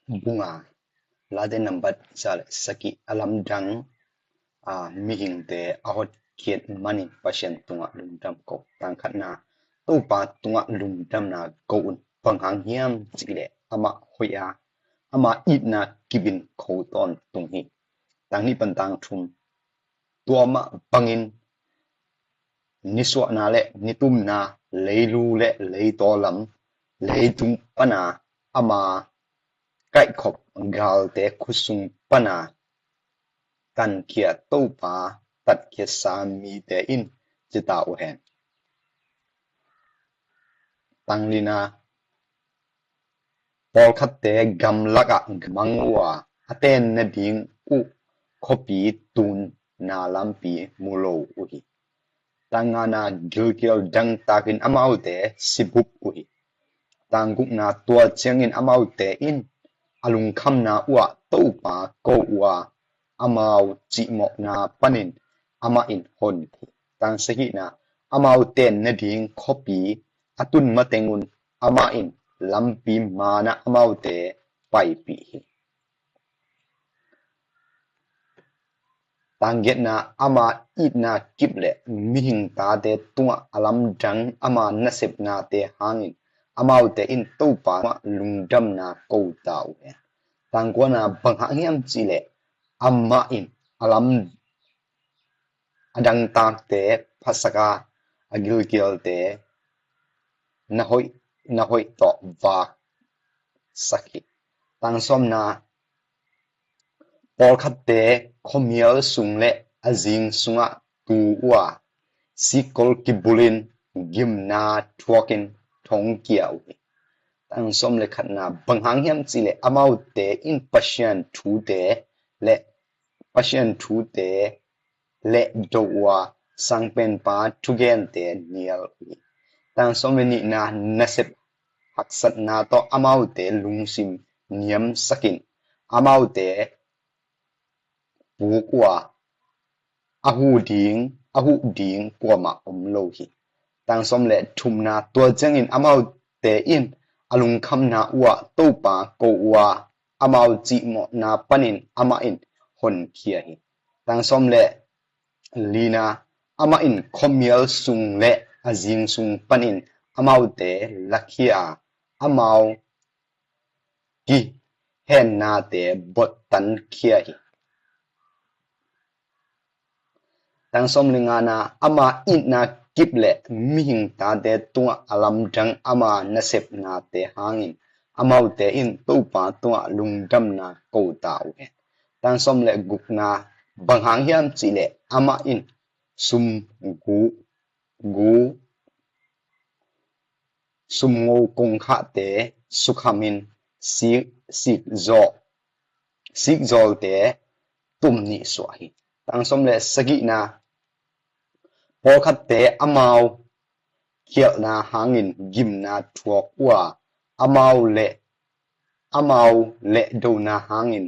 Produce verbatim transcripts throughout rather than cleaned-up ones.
Bunga, Late nambat za le sagih. A lamdang a mihingte a hotkhiat manin Pasian tungah lungdam ko. Tang khatna, Topa tungah lungdamna ko un. Bang hang hiam cihleh amah hoih a, ama itna kip in kho tawntung hi. Tang nih pan tang thum, tua mah bangin nisuahna le nitumna, leilu le leitaw lam, leitung pana ama kaihkhop galte khutsung pana tankhia Topa tatkhiatsa mite in cita uh hen. Tang lina, pawlkhatte gamlakah gamang uh a, a ten nading uh khuapi tunna lampi mu lo uh hi. Tang ngana, gilkial dangtakin amaute sibup uh hi. Tang gukna, tua ciangin amaute in a lungkhamna uhah Topa ko uh a, amau cihmawhna panin amah in hon hi. Tang sagihna, amau ten nading khuapi a tun matengun amah in lampi manah amaute paipih hi. Tang giatna, ama itna kip le mihing tate tungah a lamdang ama nasepnate hangin amaute in Topa tungah lungdamna ko ta uh hen. Tang kuana, bang hang hiam cihleh amah in a lam a dangtakte phasak a, a gilkialte na hoih, na hoih tawh vaksak hi. Tang sawmna, pawlkhatte khuamial sung le a zing sungah tu uh a, sikkol kibulin gimna thuakin thongkia uh hi. Tang sawm le khatna, bang hang hiam cihleh amaute in Pasian thute le Pasian thute le do uh a, sangpenpa thugente nial uh hi. Tang sawm le nihna, nasep haksatna tawh amaute lungsim niamsakin amaute puk uh a, a huh ding, a huh ding kuamah om lo hi. Tang sawm le thumna, tua ciangin amaute in a lungkhamna uhah Topa ko uh a, amau cihmawhna panin amah in honkhia hi. Tang sawm le lina, amah in khuamial sung le a zing sung panin amaute lakhia a, amau kihennate bottankhia hi. Tang sawm le ngana, ama itna kip le mihing tate tungah a lamdang ama nasepnate hangin amaute in Topa tungah lungdamna ko ta uh hen. Tang sawm le gukna, bang hang hiam cihleh amah in sum gu, gu, sumngo kongkhahte sukhamin sik, sikzaw, sikzawlte tum nih suah hi. Tang sawm le sagihna, pawlkhatte amau khialhna hangin gimna thuak uh a, amau le amau lehdona hangin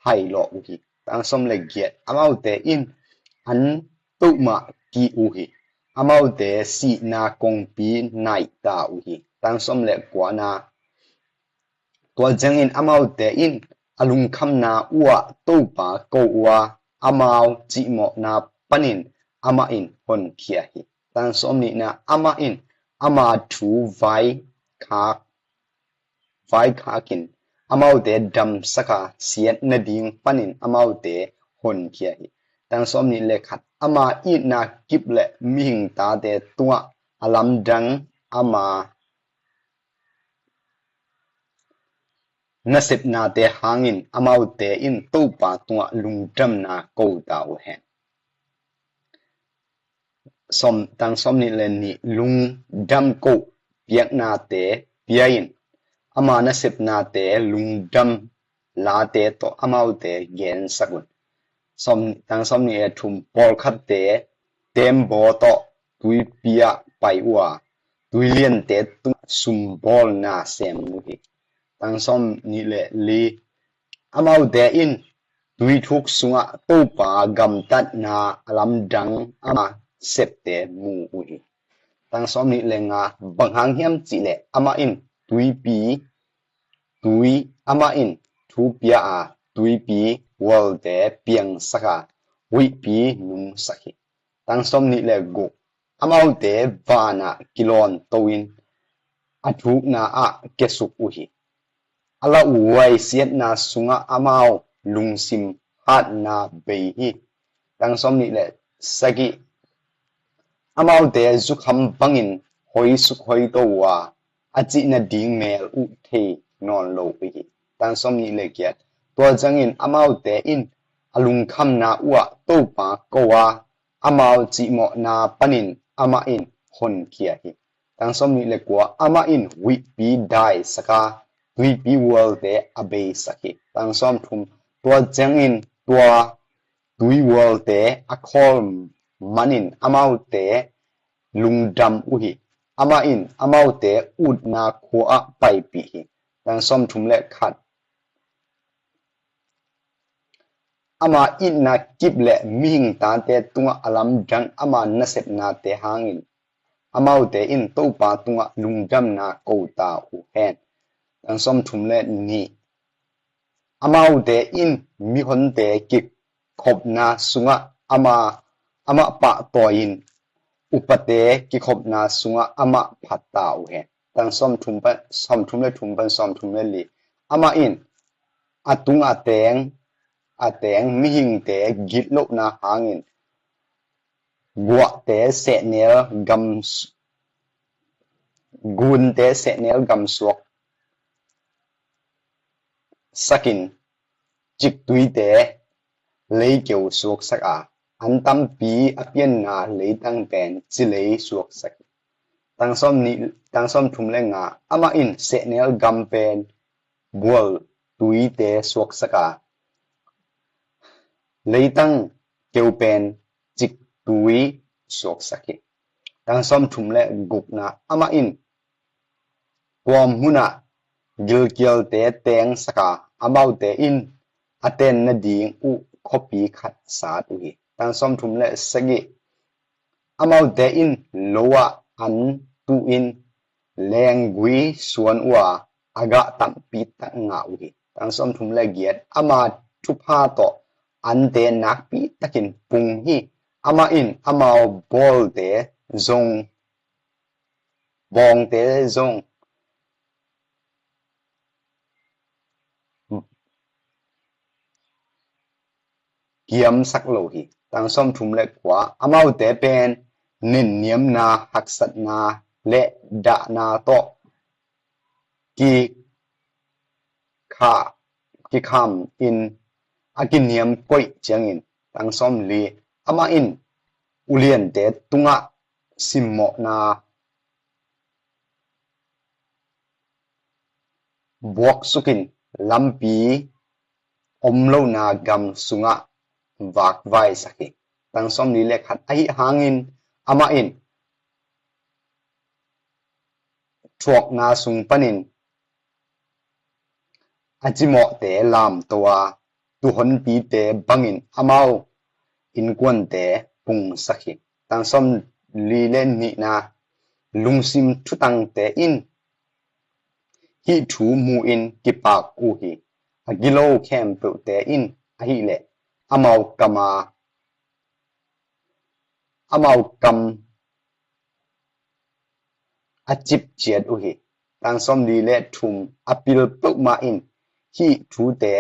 hailawh uh hi. Tang sawm le giat, amaute in an tohmah kih uh hi. Amaute sihna kongpi naihta uh hi. Tang sawm le kuana, tua ciangin amaute in a lungkhamna uhah Topa ko uh a, amau cihmawhna panin amah in honkhia hi. Tang sawm nihna, amah in ama thu vaikhak, vaikhakin amaute damsaka siat nading panin amaute honkhia hi. Tang sawm nih le khat, ama itna kip le mihing tate tungah a lamdang ama nasepnate hangin amaute in Topa tungah lungdamna ko ta uh hen. Sawm, tang sawm nih le nih, lungdam ko piaknate pia in ama nasepnate lungdam late tawh amaute gensak un. Sawm, tang sawm nih le thum, pawlkhatte tembaw tawh tuipi ah pai uh a, tuiliante tungah sumbawlna sem uh hi. Tang sawm nih le li, amaute in tuithuk sungah Topa gamtatna a lamdang ama septe mu uh hi. Tang sawm nih le nga, bang hang hiam cihleh amah in tuipi, tui, amah in thu pia a, tuipi ualte piangsak a, huihpi nungsak hi. Tangsawm nih le guk. Amaute vanah kilawnto in a thukna ah kiasuk uh hi. A lauhuai siatna sungah amau lungsim hatna bei hi. Tangsawm nih le sagih. Amaute zukham bangin hoisuk hoito uh a, a cih nading mel uh thei nawn lo uh hi. Tangsawm nih le giat. Tua ciangin amaute in a lungkhamna uh ah Topa ko a, amau cihmawhna panin amah in honkhia hi. Tangsawm nih le kua. Amah in huihpi daisak a, tuipi ualte a beisak hi. Tangsawm thum. Tua ciangin tua tui ualte a khawl manin amaute lungdam uh hi. Amah in amaute utna khua ah paipih hi. Tangsawm thum le khat. Ama itna kip le mihing tate tungah a lamdang ama nasepnate hangin amaute in Topa tungah lungdamna ko ta uh hen. Tangsawm thum le nih. Amaute in mihonte kikhopna sungah amah, amah pahtawi in upate kikhopna sungah amah phat ta uh hen. Tangsawm thum pan, sawm thum le thum pan sawm thum le li. Amah in a tung a teng, a teng mihingte gitlohna hangin guahte sehnel gam, gunte sehnel gam suak sakin ciktuite leikeu suaksak a, an tampi a pianna leitang pen cilei suaksak. Tangsawm nih, tangsawm thum le nga. Amah in sehnel gam pen bual tuite suaksak a, leitang keu pen ciktui suaksak hi. Tangsawm thum le gukna. Amah in kuam hunah gilkialte tengsak a, amaute in a ten nading uh khuapi khat sat uh hi. Tangsawm thum le sagih. Amaute in lo ah an tuh in lenggui suan uh a, a gah tampi tak ngah uh hi. Tangsawm thum le giat. Ama thupha tawh ante nakpi takin pung hi. Amah in amau bawngte zong, bawngte zong kiamsak lo hi. Tangsawm thum le kua. Amaute pen nenniamna, haksatna le dahna tawh kikha, kikham in a kiniam koih ciangin. Tangsawm li. Amah in uliante tungah simmawhna buaksukin lampi om lohna gam sungah vakvaisak hi. Tangsawm li le khat. Ahi hangin amah in thuakna sung panin a cimawhte lamto a, tuuhonpite bangin amau innkuante pungsak hi. Tangsawm li le nihna. Lungsim thutangte in hih thu mu in kipak uh hi. A gilo khempeuhte in ahileh amau kam a, amau kam a cip ciat uh hi. Tangsawm li le thum. A pil peuhmah in hih thute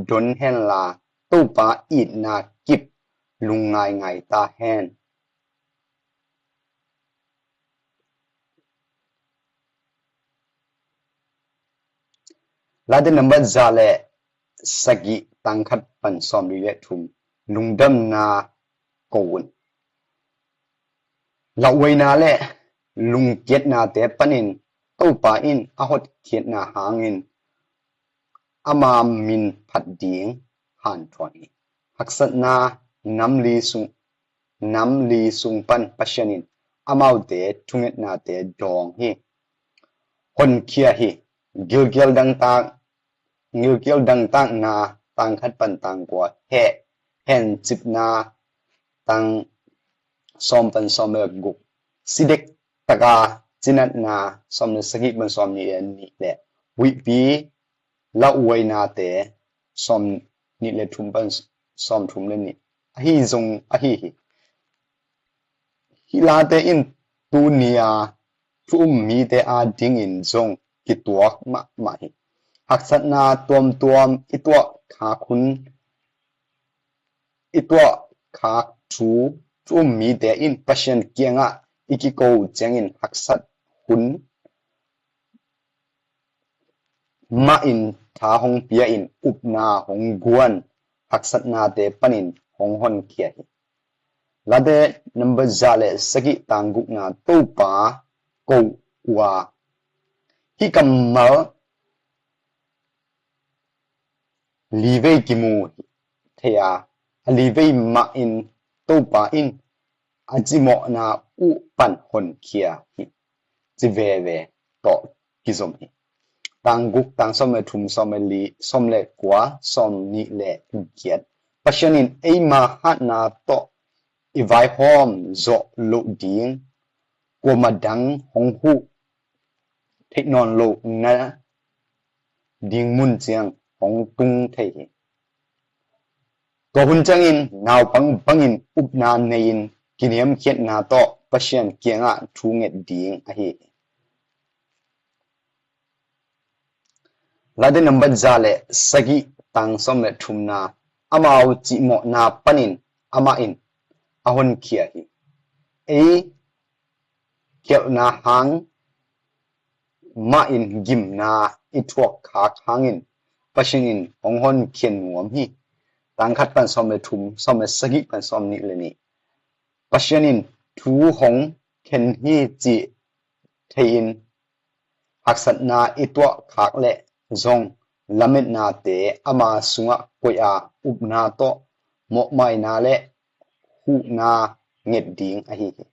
don henla, Topa itna kip lungngaingai ta hen. Late nambat za le sagih, tang khat pan sawm li le thum. Lungdamna ko un. Lauhuaina le lungkiatnate panin Topa in a hotkhiatna hangin ama min phat ding hanthawn hi. Haksatna namli sung, namli sung pan Pasian in amaute thungetnate dawng hi. Honkhia hi. Gilkial dangtak, gilkial dangtakna, tang khat pan tang kua. Heh, hencipna, tang sawm pan sawm le guk. Sidek taka cinatna, sawm le sagih pan sawm nih le nih le. Huihpi, lauhuainate, sawm nih le thum pan sawm thum le nih ahi zong ahi hi. Hih late in tuni-a thu um mite adingin zong kituak mahmah hi. Haksatna tuamtuam i tuah khak hun, i tuah khak thu, thu um mite in Pasian kiangah i kiko ciangin haksat hun mahin tha hong pia-in upna hong guan haksatnate panin hong honkhia hi. Late number za le sagih tang gukna, Topa ko uh a, hih kammal livei kimu thei a, a livei mahin Topa in a cimawhna uh pan honkhia hi, ci veve tawh kizom hi. Tang guk, tang sawm le thum, sawm le li, sawm le kua, sawm nih le giat. Pasian in eima hatna tawh i vaihawm zawh loh ding, kuamah dang hong huh theih nawn lo nading mun ciang hong tung thei hi. Tua hun ciangin naupang bangin upna nei-in kiniamkhiatna tawh Pasian kiangah thu nget ding ahi hi. Late number za le sagih, tang sawm le thumna, amau cimawhna panin amah in a honkhia hi. Ei khialhna hang mahin gimna i thuak khak hangin Pasian in hong honkhia nuam hi. Tang khat pan sawm le thum, sawm le sagih pan sawm nih le nih. Pasian in thu hong khen hi cih thei-in haksatna i tuah khak leh zong lametnate ama sungah koih a, upna tawh mawhmaina le huhna nget ding ahi hi.